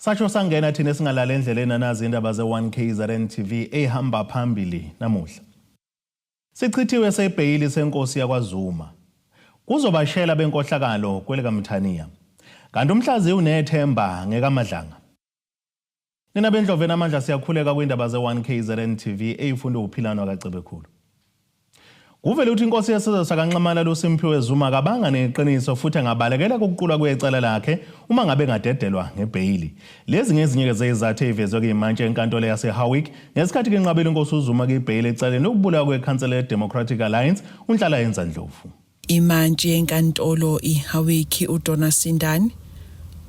Sasho sangena thina singalala endleleni anazi indaba ze-1 KZN TV ehamba phambili namuhla. Sichithiwe sebheyili senkosi yakwaZuma. Kuzobashela benkohlakalo kwelikaMthaniya. Kanti umhlazi unethemba ngekaMadlanga. Nina bendlovu enamandla siyakhuleka kwindaba ze-1 KZN TV eyifunda uphilano kaCebekhulu. Kuvele ukuthi inkosi yesizwe sakaNxamalala uSimphiwe Zuma akabanga neqiniso futhi angabalekela kokuqulwa kwecala lakhe uma ngabe engadedelwa ngebheyili. Lezi ngezinye-ke zezizathu ezivezwe kuyimantshi enkantolo yaseHowick ngesikhathi kenqabela inkosi uZuma kibheyili ecaleni lokubulawa kwekhansela leDemocratic Alliance uNhlalayenza Ndlovu. Imantshi yenkantolo iHowick uDonna Sindane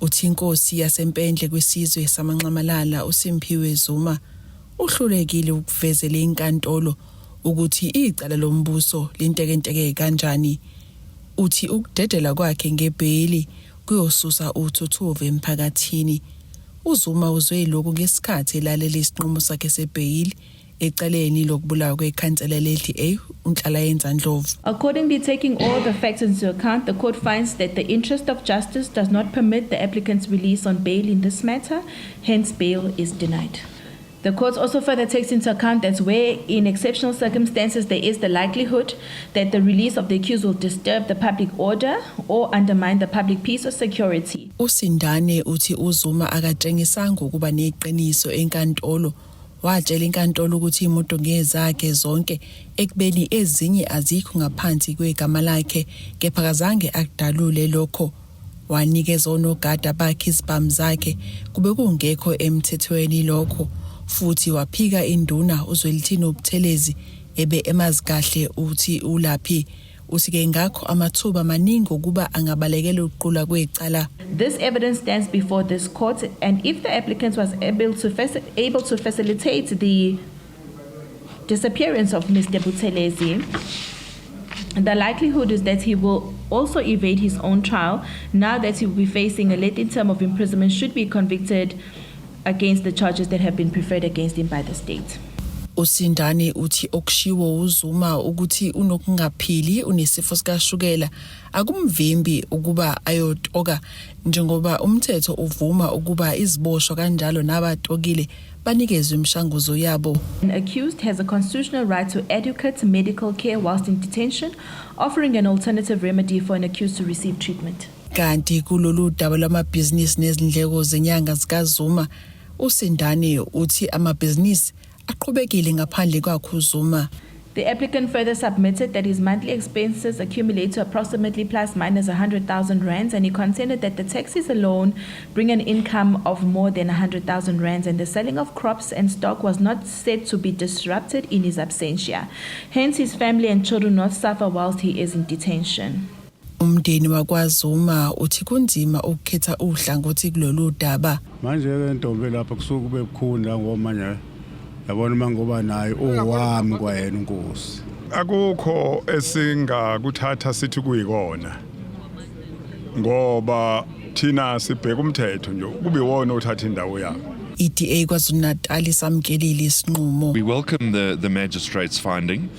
uthi inkosi yaseMpendle kwisizwe samaNxamalala uSimphiwe Zuma uhlulekile ukuvezela inkantolo ukuthi icala lombuso lintekenteke kanjani. Uthi ukudedelwa kwakhe ngebheyili kuyosusa uthuthuva emphakathini. UZuma uzwe lokhu ngesikhathi elalela isinqumo sakhe sebheyili ecaleni lokubulawa kwekhansela le-DA uNhlalayenza Ndlovu. Accordingly, taking all the facts into account, the court finds that the interest of justice does not permit the applicant's release on bail in this matter, hence bail is denied. The court also further takes into account that where in exceptional circumstances there is the likelihood that the release of the accused will disturb the public order or undermine the public peace or security. USindane uthi uZuma akatshengisanga ukuba neqiniso enkantolo watshela inkantolo ukuthi imoto ngezakhe zonke ekubeni ezinye azikho ngaphansi kwegama lakhe kepha kazange akudalule lokho. Wanikeza onogada bakhe izibhamu zakhe kube kungekho emthethweni lokho futhi waphika induna uZwelithini uButhelezi ebe emazi kahle uthi ulaphi. Uthi-ke ngakho amathuba maningi okuba angabalekela ukuqulwa kwecala. This evidence stands before this court, and if the applicant was able to facilitate the disappearance of Mr. Buthelezi, the likelihood is that he will also evade his own trial now that he will be facing a lengthy term of imprisonment should be convicted against the charges that have been preferred against him by the state. USindane uthi okushiwo uZuma ukuthi unokungaphili unesifo sikashukela akumvimbi ukuba ayotoka njengoba umthetho uvuma ukuba iziboshwa kanjalo nabatokile banikezwe imishanguzo yabo. An accused has a constitutional right to adequate medical care whilst in detention, offering an alternative remedy for an accused to receive treatment. Kanti kulolu daba lwamabhizinisi nezindleko zenyanga zikaZuma, uSindane uthi amabhizinisi aqhubekile ngaphandle kwakhe uZuma. The applicant further submitted that his monthly expenses accumulate to approximately plus minus 100,000 rands, and he contended that the taxis alone bring an income of more than 100,000 rands, and the selling of crops and stock was not said to be disrupted in his absentia. Hence, his family and children not suffer whilst he is in detention. Umndeni wakwaZuma uthi kunzima ukukhetha uhlangothi kulolu daba. Manje-ke ntombi lapha kusuke kube bukhuni la ngoba manje yabona uma ngoba naye owami kwayena unkosi. Akukho esingakuthatha sithi kuyikona ngoba thina sibheka umthetho nje kube iwona othatha indawo yawo. I-DA KwaZulu-Natal isamkelile isinqumo. We welcome the magistrate's finding.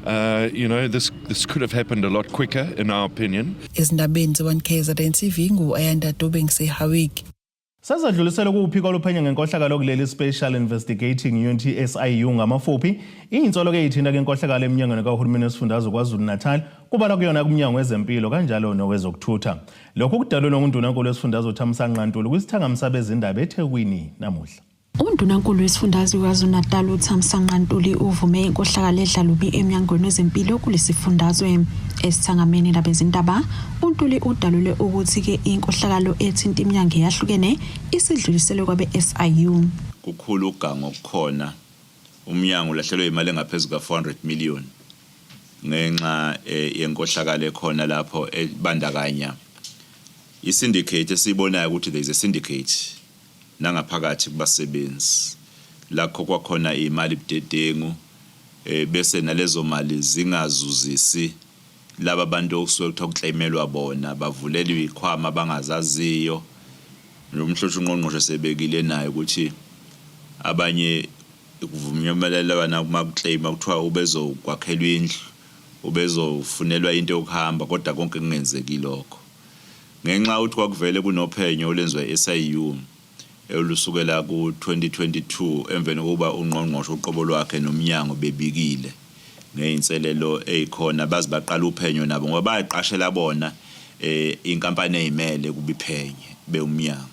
This could have happened a lot quicker, in our opinion. Ezindabeni ze-1 KZN TV ngu-Ayanda Dube ngiseHowick. Sezadluliselwa kuphiko oluphenya ngenkohlakalo kuleli Special Investigating Unit SIU ngamafuphi izinsolo ezithinta inkohlakalo eminyangweni kahulumeni wesifundazwe KwaZulu-Natal kubalwa kuyona kumnyango wezempilo kanjalo nowezokuthutha. Lokhu kudalulwe nguNdunankulu wesifundazwe uThamsanqa Ntuli kwisithangami sabezindaba eThekwini namuhla. UNdunankulu wesifundazwe KwaZulu-Natal uThamsanqa Ntuli uvume inkohlakalo edla lubi emnyangweni wezempilo kulesifundazwe. Esithangameni nabezindaba, uNtuli udalule ukuthi-ke inkohlakalo ethinta iminyango eyahlukene isidluliselwe kwabe-SIU. Kukhulu uganga okukhona umnyango ulahlekelwe imali engaphezu ka-400 million ngenxa yenkohlakalo ekhona lapho ebandakanya i-syndicate esiyibonayo ukuthi there is a syndicate nangaphakathi kubasebenzi lakho kwakhona imali budedengu bese nalezo mali zingazuzisi laba bantu okusuke kuthiwa kuclaimelwa bona bavulelwe ikhwama abangazaziyo. Nomhlosha ungqongqoshe sebekile naye ukuthi abanye kuvunyelwana uma kuclaima kuthiwa ubezokwakhelwa indlu ubezofunelwa into yokuhamba kodwa konke kungenzeki lokho ngenxa ukuthi kwakuvele kunophenyo olwenziwa i-SIU. olusukela ku-2022 emveni kokuba ungqongqoshe uqobo lwakhe nomnyango bebikile ngey'nselelo ey'khona baze baqala uphenyo nabo ngoba bayaqashela bona inkampani eyimele ukuba iphenye bewumnyango.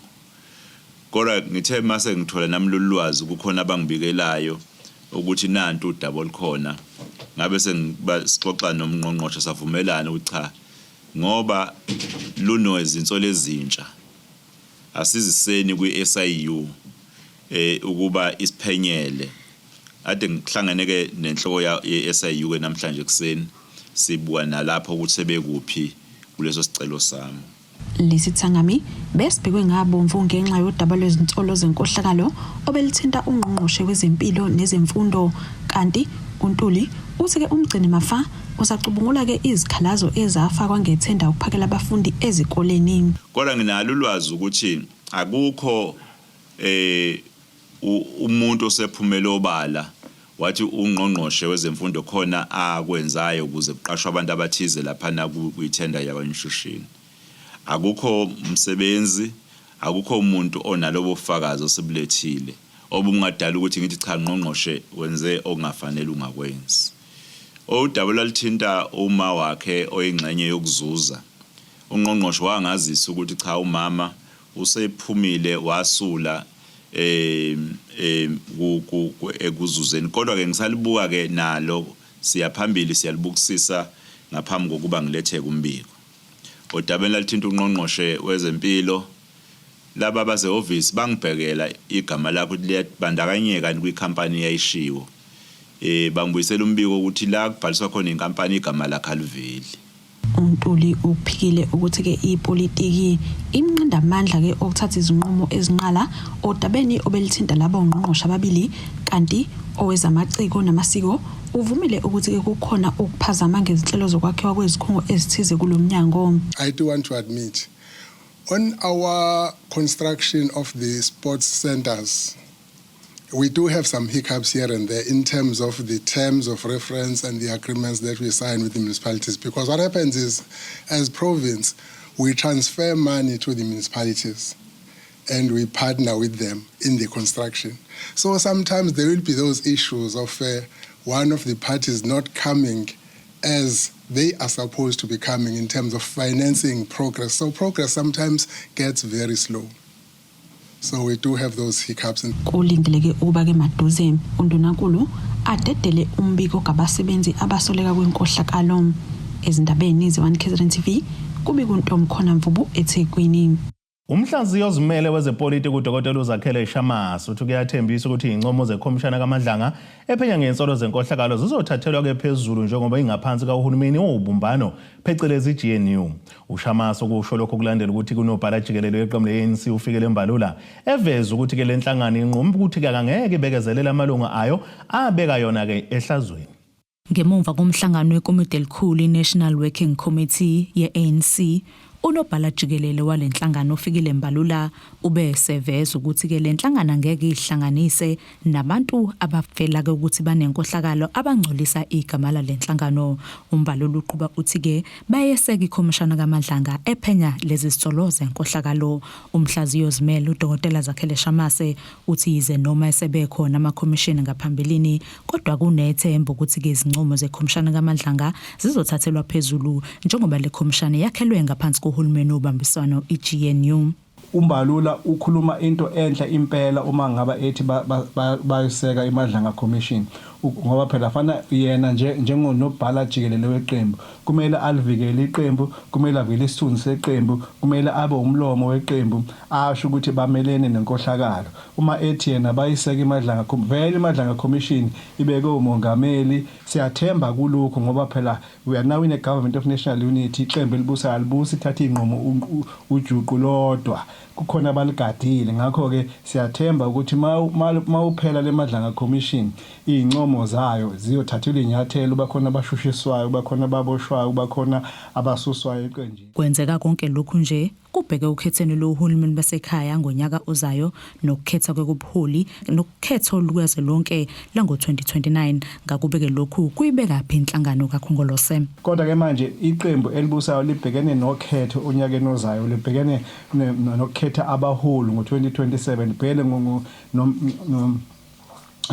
Kodwa ngithe mase ngithola nami lolu lwazi kukhona abangibikelayo ukuthi nantu udaba olukhona ngabe sengixoxa nomngqongqoshe savumelana ukuthi cha ngoba lunezinsolo ezintsha asiziseni kwi-SIU ukuba isiphenyele. Ade ngihlangene ke nenhloko ye-SIU ke namhlanje ekuseni sibuka nalapho ukuthi sebekuphi kuleso sicelo sami. Lesi thangami besibhekwe ngabomvu ngenxa yodaba lwezinsolo zenkohlakalo obelithinta ungqongqoshe wezempilo nezemfundo kanti uNtuli uthi-ke umgcini mafa usacubungula-ke izikhalazo ezafakwa ngethenda ukuphakela abafundi ezikoleni. Kodwa nginalo ulwazi ukuthi akukho umuntu osephumele obala wathi ungqongqoshe wezemfundo khona akwenzayo ukuze kuqashwe abantu abathize laphana kwithenda yakwaNshushini. Akukho msebenzi, akukho umuntu onalobo bufakazi osebulethile obungadala ukuthi ngithi cha ngqongqoshe wenze okungafanele ungakwenzi. Udaba olwaluthinta uma wakhe oyingxenye yokuzuza, ungqongqoshe wangazisa ukuthi cha umama usephumile wasula ekuzuzeni kodwa ke ngisalibuka ke nalo siya phambili siyalibukisisa ngaphambi kokuba ngilethe kumbiko. Odabeni lalithinta ungqongqoshe wezempilo laba abasehhovisi bangibhekela igama lakho ukuthi liyabandakanyeka kwikhampani eyayishiwo. Bangibuyisela umbiko ukuthi la kubhaliswa khona inkampani igama lakhe aliveli. UNtuli ukuphikile ukuthi-ke ipolitiki imnqinda amandla-ke okuthatha izinqumo ezinqala odabeni obelithinta labo ngqongqoshe ababili kanti owezamaciko namasiko uvumile ukuthi-ke kukhona ukuphazama ngezinhlelo zokwakhiwa kwezikhungo ezithize kulo mnyango. I do want to admit, on our construction of the sports centers, we do have some hiccups here and there in terms of the terms of reference and the agreements that we sign with the municipalities. Because what happens is, as province, we transfer money to the municipalities and we partner with them in the construction. So sometimes there will be those issues of one of the parties not coming as they are supposed to be coming in terms of financing progress. So progress sometimes gets very slow. So we do have those hiccups. Kulindeleke ukuba-ke maduze undunankulu adedele umbiko ngabasebenzi abasoleka kwenkohlakalo. Ezindabeni ze-1 KZN TV kubika uNtomkhona Mvubu eThekwini. Umhlaziyi ozimele wezepolitiki uDokotela uZakhele Shamase uthi kuyathembisa ukuthi izincomo zekhomishana kaMadlanga ephenya ngensolo zenkohlakalo zizothathelwa-ke phezulu njengoba ingaphansi kahulumeni wobumbano phecelezi i-GNU. UShamase ukusho lokho kulandela ukuthi kunobhala jikelele weqembu le-ANC uFikile Mbalula eveza ukuthi-ke le nhlangano inqume ukuthi-ke akangeke ibekezelele amalungu ayo abeka yona-ke ehlazweni. Ngemuva komhlangano wekomiti elikhulu i-National Working Committee ye-ANC, unobhala jikelele wale nhlangano uFikile Mbalula ube seveza ukuthi-ke le nhlangano angeke ihlanganise nabantu abavela-ke ukuthi banenkohlakalo abangcolisa igama lale nhlangano. UMbalula uqhuba uthi-ke bayeseka ikhomishana kaMadlanga ephenya lezi zitsolo zenkohlakalo. Umhlaziyi ozimele uDokotela Zakhele Shamase uthi yize noma esebekhona amakhomishini ngaphambilini kodwa kunethemba ukuthi-ke izincomo zekhomishana kaMadlanga zizothathelwa phezulu njengoba le khomishana yakhelwe ngaphansi kohulumeni wobambiswano i-GNU. UMbalula ukhuluma into enhle impela uma ngaba ethi bayiseka iMadlanga Commission ngoba phela fana yena nje njengonobhala jikelele weqembu kumele alivikele iqembu, kumele avikele isithunzi seqembu, kumele abe umlomo weqembu asho ukuthi bamelene nenkohlakalo. Uma ethi yena bayiseka iMadlanga vele iMadlanga Commission ibeke umongameli, siyathemba kulokhu ngoba phela we are now in a government of national unity, iqembu elibusayo alibusi ithatha iy'nqumo ujuqu lodwa, kukhona abaligadile. Ngakho-ke siyathemba ukuthi ma uphela le Madlanga Commission iy'ncomo izincomo zayo ziyothathelwa inyathelo bakhona abashushiswayo bakhona ababoshwayo bakhona abasuswayo eqenjini. Kwenzeka konke lokhu nje kubheke ukhetheni lohulumeni basekhaya ngonyaka ozayo nokukhetha kwekubuholi nokukhetho lukazwelonke lango-2029 ngakube-ke lokhu kuyibekaphi inhlangano kaKhongolose. Kodwa-ke manje iqembu elibusayo libhekene nokhetho onyakeni ozayo libhekene nokukhetha abaholi ngo-2027 libhekene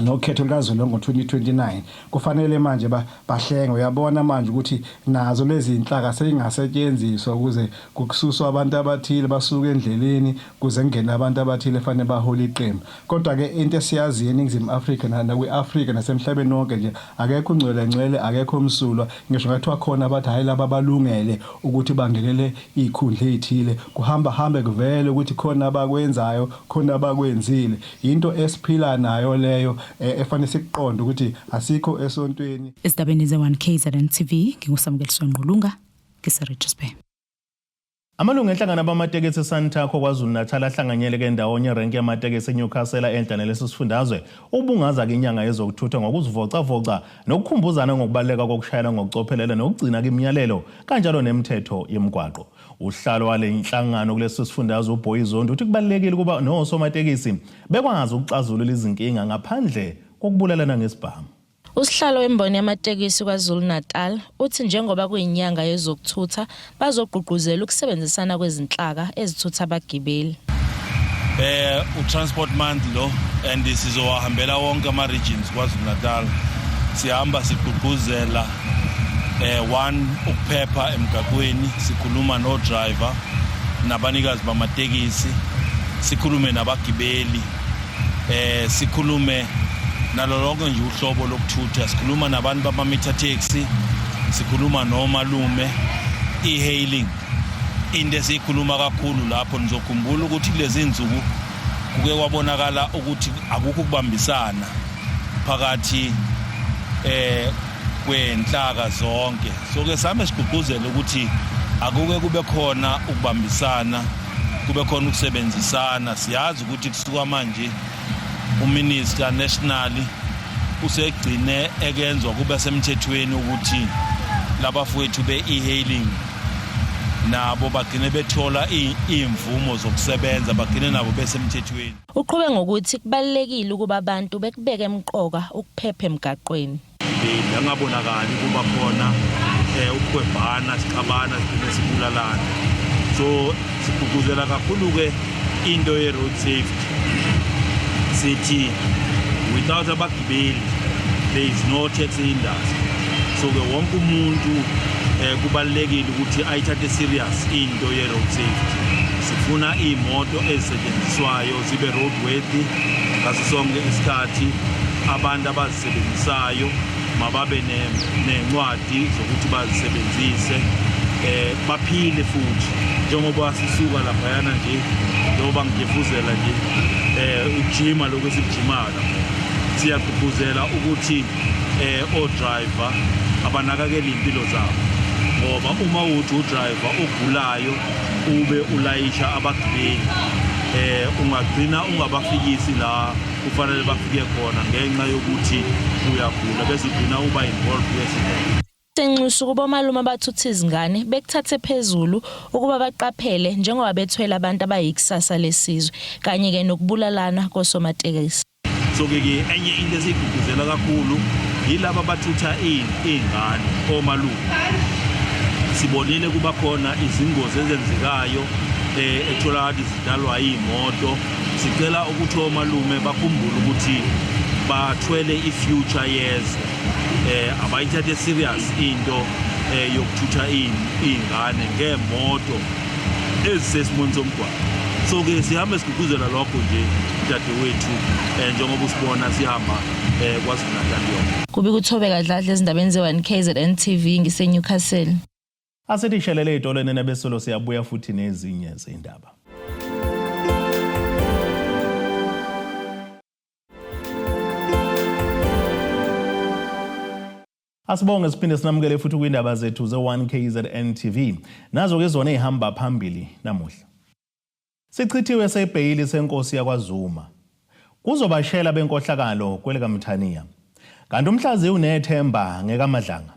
nokhetho lukazwelonke ngo-2029 kufanele manje bahlenge uyabona manje ukuthi nazo lezi zinhlaka seyingasetshenziswa ukuze kukususwa abantu abathile basuke endleleni kuze kungene abantu abathile fanele bahole iqembu kodwa-ke into esiyaziyo eNingizimu Afrika nakwi-Afrika nasemhlabeni wonke nje akekho ungcwele ngcwele akekho msulwa ngisho ngathiwa khona abathi hhayi laba balungele ukuthi bangenele iy'khundla ey'thile kuhamba hambe kuvele ukuthi khona abakwenzayo khona abakwenzile Yinto esiphila nayo leyo eh, efanele sikuqonde ukuthi asikho esontweni. Ezindabeni ze-1 KZN TV nginguSamukeliswa Ngqulunga ngiseRichards Bay. Amalungu enhlangano abamatekisi eSantaco KwaZulu-Natal ahlanganyele ke ndawonye erenki yamatekisi eNewcastle enhla nalesi sifundazwe ukubungaza ke inyanga yezokuthutha ngokuzivocavoca nokukhumbuzana ngokubaluleka kokushayela ngokucophelela nokugcina ke imiyalelo kanjalo nemithetho yemigwaqo. Uhlalo wale nhlangano kulesi sifundazwe uBoy Zondi uthi kubalulekile ukuba nosomatekisi bekwazi ukuxazulula izinkinga ngaphandle kokubulalana ngesibhamu. Usihlalo wemboni yamatekisi KwaZulu-Natal uthi njengoba kuyinyanga yezokuthutha bazogqugquzela ukusebenzisana kwezinhlaka ezithutha abagibeli. Eh u-transport month lo and sizowahambela wonke ama-regions KwaZulu-Natal. Sihamba sigqugquzela eh one ukuphepha emgaqweni sikhuluma no driver nabanikazi bamatekisi sikhulume nabagibeli eh sikhulume nalo lonke nje uhlobo lokuthutha sikhuluma nabantu bama-meter taxi sikhuluma nomalume e-hailing into esiyikhuluma kakhulu lapho nizokhumbula ukuthi kulezi nsuku kuke kwabonakala ukuthi akukho ukubambisana phakathi eh kwenhlaka zonke so ke same sigqugquzele ukuthi akuke kube khona ukubambisana kube khona ukusebenzisana siyazi ukuthi kusuka manje uminister nationally usegcine ekenzwa kube semthethweni ukuthi labafowethu be-e-hailing nabo bagcine bethola iy'mvumo zokusebenza bagcine nabo besemthethweni. Uqhube ngokuthi kubalulekile ukuba abantu bekubeke emqoka ukuphepha emgaqweni. Angabonakali kuba khona um ukuhwebhana sixabana sigcine sibulalana so sigqugquzela kakhulu-ke into ye-road safety sithi without abagibeli there is no taxi industry so-ke wonke umuntu um kubalulekile ukuthi ayithathe serious into ye-road safety sifuna iy'moto ezisetshenziswayo zibe road worthy ngaso sonke isikhathi abantu abazisebenzisayo mababe nencwadi zokuthi bazisebenzise eh baphile futhi njengoba sisuka laphayana nje njengoba ngigefuzela nje eh ukujima lokho esikujimayo lapha siyagqugquzela ukuthi eh o driver abanakakele impilo zabo ngoba uma uthi udriver ogulayo ube ulayisha abagibeli eh ungagcina ungabafikisi la kufanele bafike khona ngenxa yokuthi uyagula bese ugcina uba involved kwi-accident. Senxusa ukuba omalume abathutha izingane bekuthathe phezulu ukuba baqaphele njengoba bethwele abantu abayikusasa lesizwe kanye-ke nokubulalana kosomatekisi. So-ke ke enye into esiyigqugquzela kakhulu yilaba abathutha iy'ngane omalume. Sibonile kuba khona izingozi ezenzekayo eh etholakala zidalwa iy'moto. Sicela ukuthi omalume bakhumbule ukuthi bathwele i-future yezwe eh abayithathe serious into eh yokuthutha iy'ngane ngemoto ezisesimweni somgwaqo so ke sihambe sigqugquzela lokho nje dadewethu eh njengoba usibona sihamba eh KwaZulu-Natal yonke. Kubi kuThobeka Dladla ezindabeni ze-1 KZN TV ngiseNewcastle. Asithi shelele ey'tolweni nabesolo siyabuya futhi nezinye zindaba. Asibonge siphinde sinamukele futhi kwindaba zethu ze-1 KZN TV. Nazo ke zona ezihamba phambili namuhla. Sichithiwe sebheyili senkosi yakwaZuma. Kuzobashela benkohlakalo kwelikaMthaniya. Kanti umhlaziyi unethemba ngekaMadlanga.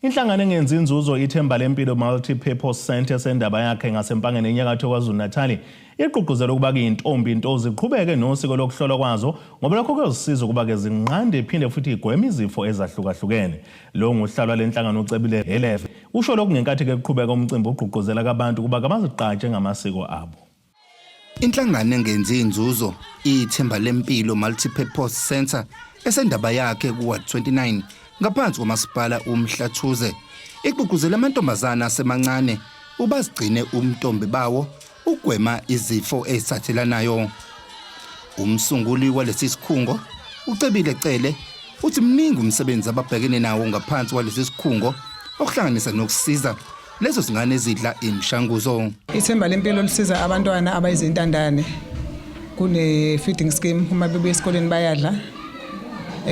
Inhlangano engenzi inzuzo Ithemba Lempilo Multi-Purpose Centre esendaba yakhe ngaseMpangeni enyakatho KwaZulu-Natal igqugquzela ukuba kuyintombi nto ziqhubeke nosiko lokuhlolwa kwazo ngoba lokho kuyozisiza ukuba-ke zinqande iphinde futhi igweme izifo ezahlukahlukene. Lo nguhlalwa lenhlangano uCebile Heleve usho lokhu ngenkathi-ke kuqhubeka umcimbi ogqugquzela kabantu ukuba kabazigqaje ngamasiko abo. Inhlangano engenzi inzuzo iThemba Lempilo Multi-Purpose Centre esendaba yakhe ku-Ward 29 ngaphansi komasipala uMhlathuze igqugquzela amantombazana asemancane ubazigcine umntombi bawo ugwema izifo ezithathelanayo. Umsunguli walesi sikhungo uCebile Cele uthi mningi umsebenzi ababhekene nawo ngaphansi kwalesi sikhungo okuhlanganisa nokusiza lezo zingane ezidla imishanguzo. Ithemba lempilo lisiza abantwana abayizintandane. Kune feeding scheme uma bebuya esikoleni bayadla.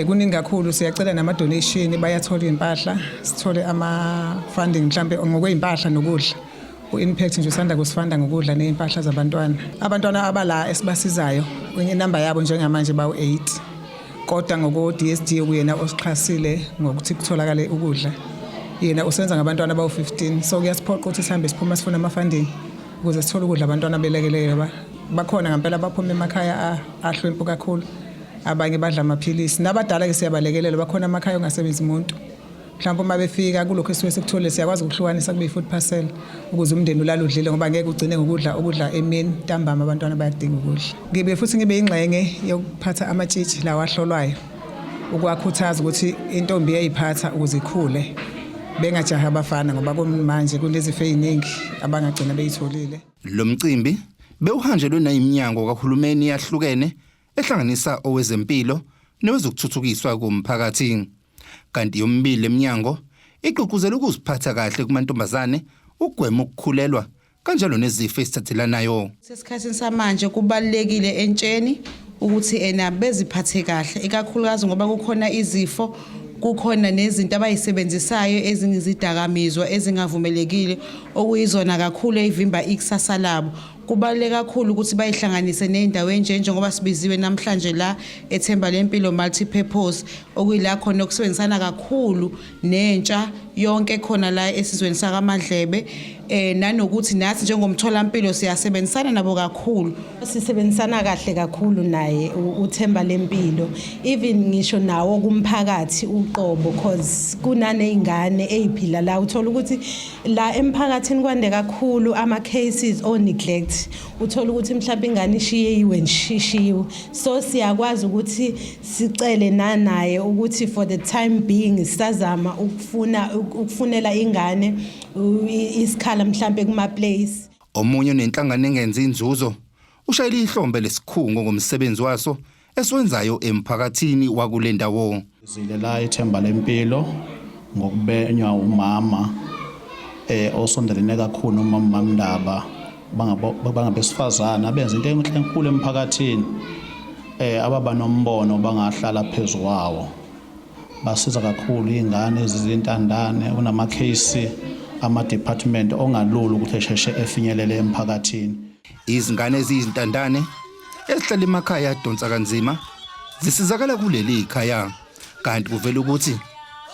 Kuningi kakhulu, siyacela nama donation, bayathola impahla, sithole ama funding mhlambe ngokwezimpahla nokudla. U-Impact nje usanda kusifanda ngokudla nezimpahla zabantwana. Abantwana abala esibasizayo inamba yabo njengamanje bawu-8, kodwa ngoko-DSD okuyena osixhasile ngokuthi kutholakale ukudla, yena usenza ngabantwana abawu-15, so kuyasiphoqa ukuthi sihambe siphuma sifuna ama-funding ukuze sithole ukudla abantwana belekelele. Bakhona ngempela baphuma emakhaya ahlwempu kakhulu, abanye badla amaphilisi, nabadala-ke siyabalekelela. Bakhona amakhaya ongasebenzi umuntu, mhlawumbe uma befika kulokhu esuke sikuthole siyakwazi ukuhlukanisa kube i-food parcel ukuze umndeni ulale udlile, ngoba ngeke ugcine ngokudla ukudla emini, ntambama abantwana bayadinga ukudla. Ngibe futhi ngibe ingxenye yokuphatha amatshitshi lawa ahlolwayo, ukuwakhuthaza ukuthi intombi iyayiphatha ukuze ikhule, bengajahi abafana, ngoba kumanje kunezifo ey'ningi abangagcina beyitholile. Lo mcimbi bewuhanjelwe nayiminyango kahulumeni yahlukene ehlanganisa owezempilo nowezokuthuthukiswa komphakathi. Kanti yomibili eminyango igqugquzela ukuziphatha kahle kumantombazane, ukugwema ukukhulelwa kanjalo nezifo ezithathelanayo. Sesikhathini samanje kubalulekile entsheni ukuthi ena beziphathe kahle, ikakhulukazi ngoba kukhona izifo, kukhona nezinto abayisebenzisayo ezingizidakamizwa ezingavumelekile, okuyizona kakhulu eyivimba ikusasa labo. Kubaluleke kakhulu ukuthi bayihlanganise ney'ndawo enje njengoba sibiziwe namhlanje la eThemba Lempilo Multi-Purpose, okuyila khona okusebenzisana kakhulu nentsha yonke khona la esizweni sakaMadlebe, nanokuthi nathi njengomtholampilo siyasebenzisana nabo kakhulu. Sisebenzisana kahle kakhulu naye uThemba Lempilo, even ngisho nawo kumphakathi uqobo, cause kunaney'ngane ey'phila la, uthola ukuthi la emphakathini kwande kakhulu ama-cases o-neglect, uthola ukuthi mhlawumbe ingane ishiyiwe nje, ishiyiwe, so siyakwazi ukuthi sicele nanaye ukuthi for the time being sisazama ukufuna ukufunela ingane isikhala mhlambe kuma-place. Omunye onenhlangano engenzi inzuzo ushayela ihlombe lesikhungo ngomsebenzi waso esiwenzayo emphakathini wakule ndawo. Zile la Ithemba Lempilo ngokubenywa umama osondelene kakhulu nomama Mamndaba, bangabesifazana abenza into enhle enkulu emphakathini, ababa nombono bangahlala phezu kwawo, basiza kakhulu izingane ezizintandane. Kunama case ama department ongalula ukuthi esheshe efinyelele emphakathini. Izingane eziyizintandane ezihlala emakhaya adonsa kanzima zisizakala kuleli khaya, kanti kuvela ukuthi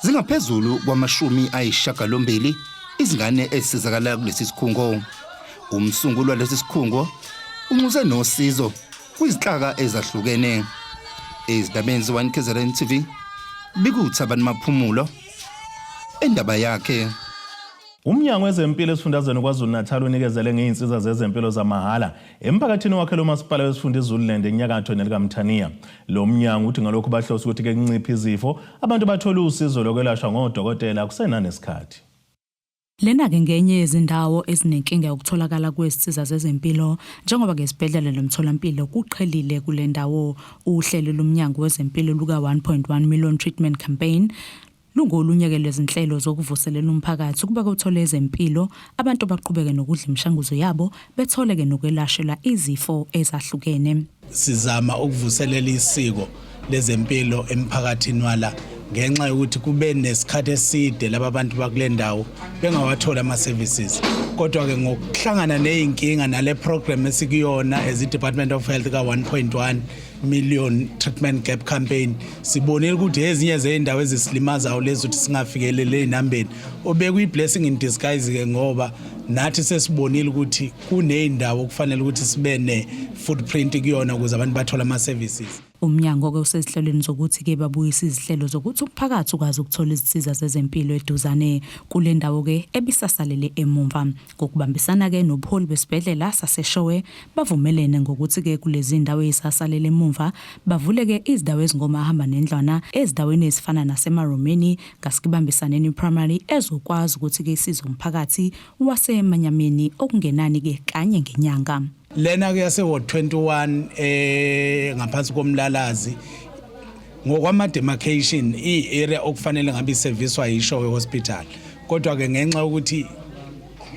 zingaphezulu kwama-80 izingane ezisizakala kulesi sikhungo. Umsunguli walesi sikhungo unxuse nosizo kwizinhlaka ezahlukene. Ezindabeni ze-1 KZN TV, bikuthabani Maphumulo endaba yakhe. Umnyango wezempilo esifundazweni KwaZulu-Natal unikezele ngey'nsiza zezempilo zamahhala emphakathini wakhe lo masipala wesifunda iZululand enyakatho nelikaMthaniya. Lo mnyango uthi ngalokhu bahlose ukuthi-ke kunciphe izifo, abantu bathole usizo lokwelashwa ngodokotela kusenanesikhathi. Lena-ke ngenye yezindawo ezinenkinga yokutholakala kwezinsiza zezempilo, njengoba-ke isibhedlela nomtholampilo kuqhelile kule ndawo. Uhlelo lomnyango wezempilo luka-1.1 million treatment campaign lungolunye-ke lwezinhlelo zokuvuselela umphakathi ukuba kuthole ezempilo, abantu baqhubeke nokudla imishanguzo yabo, bethole-ke nokwelashelwa izifo ezahlukene. Sizama ukuvuselela isiko lezempilo emphakathini wala ngenxa yokuthi kube nesikhathi eside laba bantu bakule ndawo bengawatholi ama-services, kodwa-ke ngokuhlangana ney'nkinga nale program esikuyona as i-Department of Health ka-1.1 million treatment gap campaign sibonile ukuthi ezinye zezindawo ezisilimazayo lezi ukuthi singafikeleli ezinambeni obekuyi blessing in disguise ke ngoba nathi sesibonile ukuthi kunezindawo okufanele ukuthi sibe ne footprint kuyona ukuze abantu bathole ama services. Umnyango-ke usezinhlelweni zokuthi-ke babuyise izinhlelo zokuthi umphakathi ukwazi ukuthola izinsiza zezempilo eduzane kule ndawo-ke ebisasalele emumva. Ngokubambisana-ke nobuholi besibhedlela saseShowe bavumelene ngokuthi-ke kulezi ndawo ezisasalele emumva bavule-ke izindawo ezingomahamba nendlwana ezindaweni ezifana naseMaromeni ngasekibambisaneni Primary ezokwazi ukuthi-ke isize umphakathi waseManyameni okungenani-ke kanye ngenyanga. Lena ke yase Ward 21 eh ngaphansi komlalazi ngokwama demarcation i area okufanele ngabe iserviswa yishowe hospital kodwa ke ngenxa yokuthi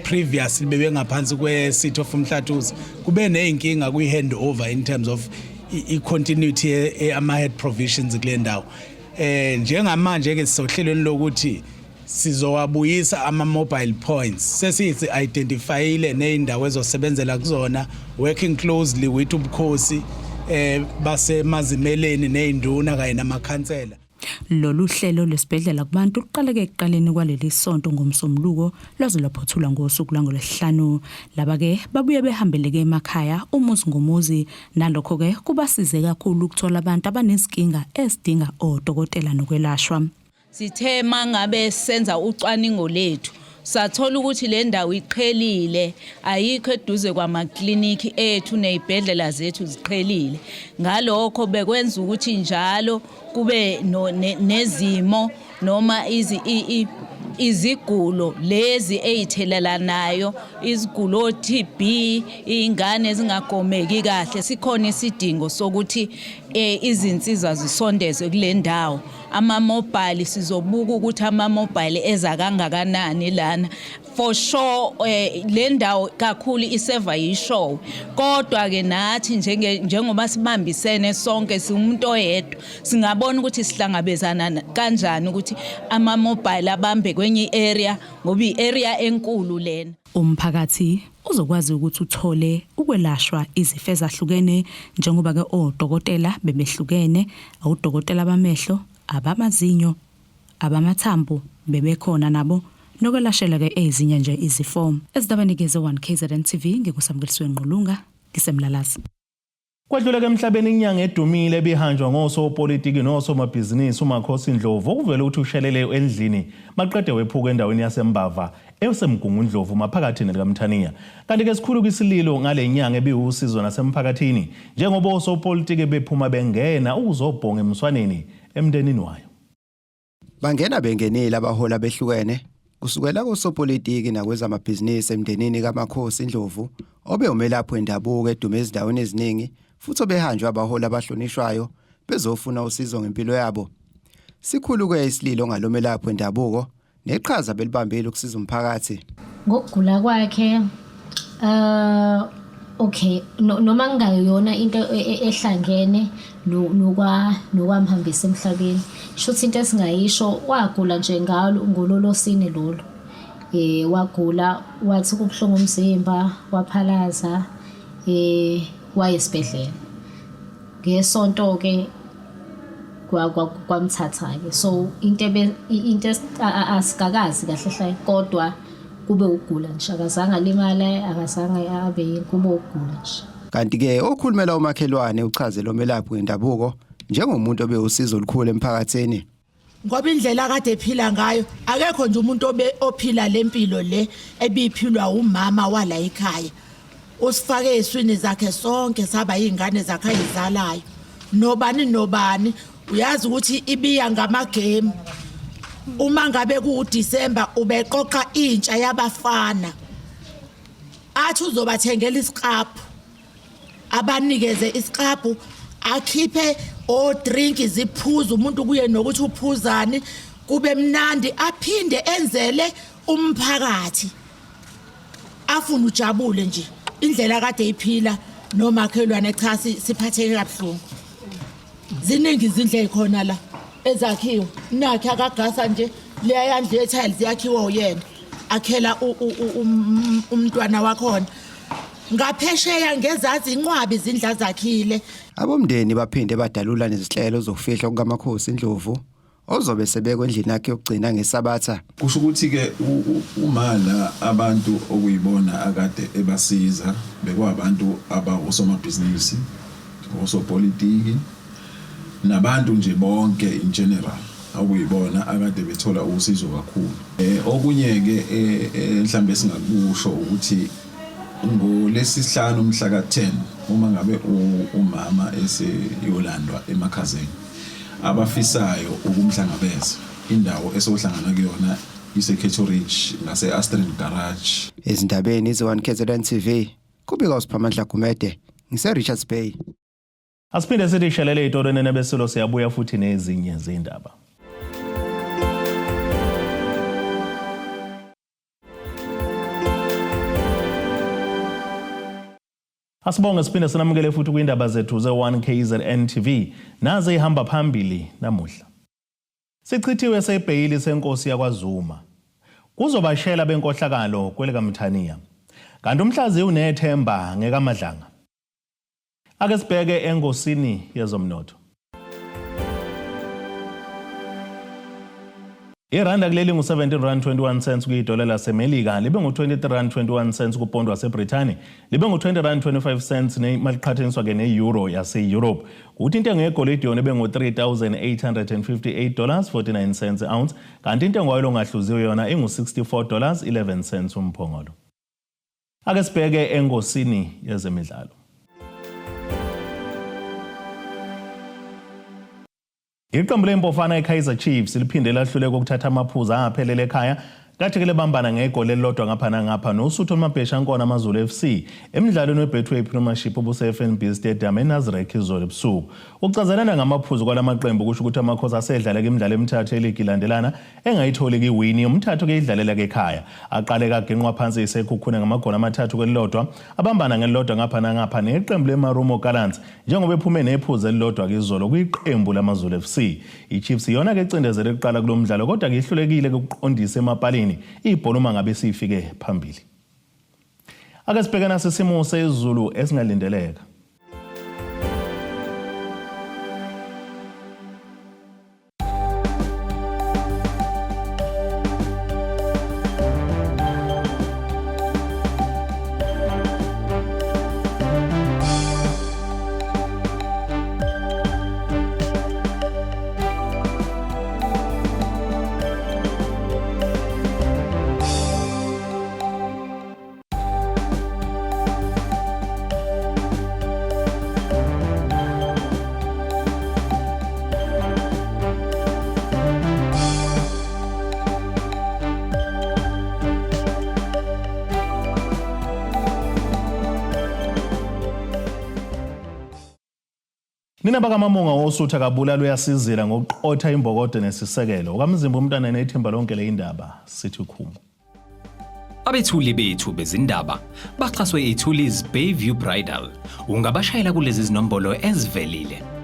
previously bebengaphansi kwe-city of umhlathuze kube ney'nkinga kwi-handover in terms of i-continuity ama-head provisions kule ndawo eh njengamanje ke sisohlelweni lokuthi Sizowabuyisa ama-mobile points. Sesithi identifyile nezindawo ezosebenzela kuzona working closely with ubukhosi eh basemazimeleni nezinduna kanye namakhansela. Lolu hlelo lwesibhedlela kubantu luqaleke ekuqaleni kwaleli sonto ngoMsombuluko lwaze lwaphothulwa ngosuku lwangoLwesihlanu. Laba-ke babuye behambeleke emakhaya umuzi ngomuzi nalokho-ke kubasize kakhulu ukuthola abantu abanezinkinga ezidinga odokotela nokwelashwa. Sithe mangabe senza ucwaningo lethu sathola ukuthi le ndawo iqhelile ayikho eduze kwamaklinikhi ethu nezibhedlela zethu ziqhelile ngalokho bekwenza ukuthi njalo kube nezimo noma izigulo lezi eyithelelanayo izigulo TB izingane ezingagomeki kahle sikhona isidingo sokuthi eh, izinsiza zisondezwe kule ndawo ama-mobile sizobuka ukuthi ama-mobile eza kangakanani lana for sure eh, le ndawo kakhulu iseva yishowe kodwa ke nathi njenge njengoba sibambisene sonke siwumuntu oyedwa singabona ukuthi sihlangabezana kanjani ukuthi ama-mobile abambe kwenye i-area ngoba i-area enkulu lena Umphakathi uzokwazi ukuthi uthole ukwelashwa izifo ezahlukene njengoba ke odokotela bebehlukene, awudokotela bamehlo, abamazinyo, abamathambo bebekhona nabo nokwelashela ke ezinye nje izifo. Ezindabeni ke ze-1 KZN TV ngikuSamukelisiwe Ngqulunga ngiseMlalazi. Kwedluleka emhlabeni inyanga edumile ebihanjwa ngosopolitiki nosomabhizinisi uMakhosi Ndlovu okuvele ukuthi ushelele endlini maqede wephuka endaweni yaseMbava esemgungundlovu maphakathi nelikamthaniya. Kanti-ke sikhulu kwisililo ngale nyanga ebiwusizo nasemphakathini njengoba osopolitiki bephuma bengena ukuzobhonga emswaneni emndenini wayo. Bangena bengenile abaholi abehlukene kusukela kosopolitiki nakwezamabhizinisi emndenini kaMakhosi Ndlovu obe umelaphi wendabuko edume ezindaweni eziningi futhi obehanjwa abaholi abahlonishwayo bezofuna usizo ngempilo yabo. Sikhulu-ke isililo ngalomelaphi wendabuko neqhaza belibambile ukusiza umphakathi. Ngokugula kwakhe uh okay no, noma kungayona into e, e, ehlangene nokwa nokwamhambisa emhlabeni shuthi into esingayisho wagula nje ngalo ngololosini lolo eh wagula wathi kubuhlungu umzimba waphalaza eh wayesibhedlela ngesonto ke kwamthatha-ke so into into asikakazi kahle hle kodwa kube ukugula nje akazange alimale akazange abe yini kube ukugula nje Kanti-ke okhulumela umakhelwane uchaze lo melaphi wendabuko njengomuntu obewusizo olukhulu emphakathini. Ngoba indlela akade ephila ngayo akekho nje umuntu obe ophila lempilo le ebiphilwa umama wala ekhaya usifake eswini zakhe sonke saba izingane zakhe ayizalayo nobani nobani uyazi ukuthi ibiya ngamagame uma ngabe kuwuDecember ubeqoqa intsha yabafana athi uzobathengela isiqaphu abanikeze isiqaphu akhiphe o drink ziphuza umuntu kuye nokuthi uphuzani kube mnandi aphinde enzele umphakathi afuna ujabule nje indlela kade iphila nomakhelwane cha siphatheke kabuhlungu ziningi izindlu ezikhona la ezakhiwe nakhe akagasa nje leya yandlu ye-tiles yakhiwe uyena akhela umntwana wakhona. Ngaphesheya ngezazi inqwabi izindla zakhile. Abomndeni baphinde badalula nezinhlelo zokufihlwa kukaMakhosi Ndlovu ozobe sebekwe endlini yakhe yokugcina ngeSabatha. Kusho ukuthi ke umala abantu okuyibona akade ebasiza bekwabantu abawosomabhizinisi, osopolitiki nabantu nje bonke in general okuyibona akade bethola usizo kakhulu. Eh okunye ke eh, eh, mhlambe singakusho ukuthi ngolesihlanu mhla ka-10 uma ngabe umama eseyolandwa emakhazeni abafisayo ukumhlangabeza indawo esohlangana kuyona iseCato Ridge ngase-Astrin Garage. Ezindabeni ze-1 KZN TV kubika uSiphamandla Gumede ngise-Richards Bay. Asiphinde sithi shelele itolo nebesilo siyabuya futhi nezinye zindaba. Asibonge siphinde sinamukele futhi kwindaba zethu ze-1 KZN TV. Naze ihamba phambili namuhla. Sichithiwe sebheyili senkosi yakwaZuma. Kuzobashela benkohlakalo kwelikaMthaniya. Kanti umhlazi unethemba ngekaMadlanga. Ake sibheke engosini yezomnotho. Iranda kuleli ngu-17 rand 21 cents kuyidola laseMelika, libe ngu-23 rand 21 cents kupondo waseBrithani, libe ngu-20 rand 25 cents maliqhathaniswa ke ne-euro yase-Europe. Kuthi intengo yegolide yona ibe ngu-3858 dollars 49 cents ounce, kanti intengo yayo ongahluziwe yona ingu-64 dollars 11 cents umphongolo. Ake sibheke engosini yezemidlalo. Iqembu lempofana iKaizer Chiefs liphinde lahluleka ukuthatha amaphuzu angaphelele ekhaya kathi ke lebambana ngegoli elilodwa ngapha nangapha noSuthu olumabhesha nkona AmaZulu FC emdlalweni weBetway Premiership obuse-FNB Stadium eNasrec izolo ebusuku. Ukucazelana ngamaphuzu kwalamaqembu kusho ukuthi amakhosi asedlale imidlalo emithathu eligi ilandelana engayitholi kiwini umthathu ke idlalela ke ekhaya. Aqale kaginqwa phansi isekhukhune ngamagoli amathathu kwelilodwa abambana ngelilodwa ngapha nangapha neqembu leMarumo Gallants njengoba ephume nephuzu elilodwa kizolo kwiqembu lamaZulu FC. IChiefs iyona ke ecindezele kuqala kulo mdlalo kodwa ke ihlulekile ukuqondisa emapalini ibhola uma ngabe sifike phambili. Ake sibheke nasi isimo sezulu esingalindeleka. Nina bakaMamunga wosuthu akabulali uyasizila ngokuqotha imbokodo nesisekelo. Okamzimba umntwana nethimba lonke le indaba sithi khumu. Abethuli bethu bezindaba baxhaswe iThuli's Bayview Bridal. Ungabashayela kulezi zinombolo ezivelile.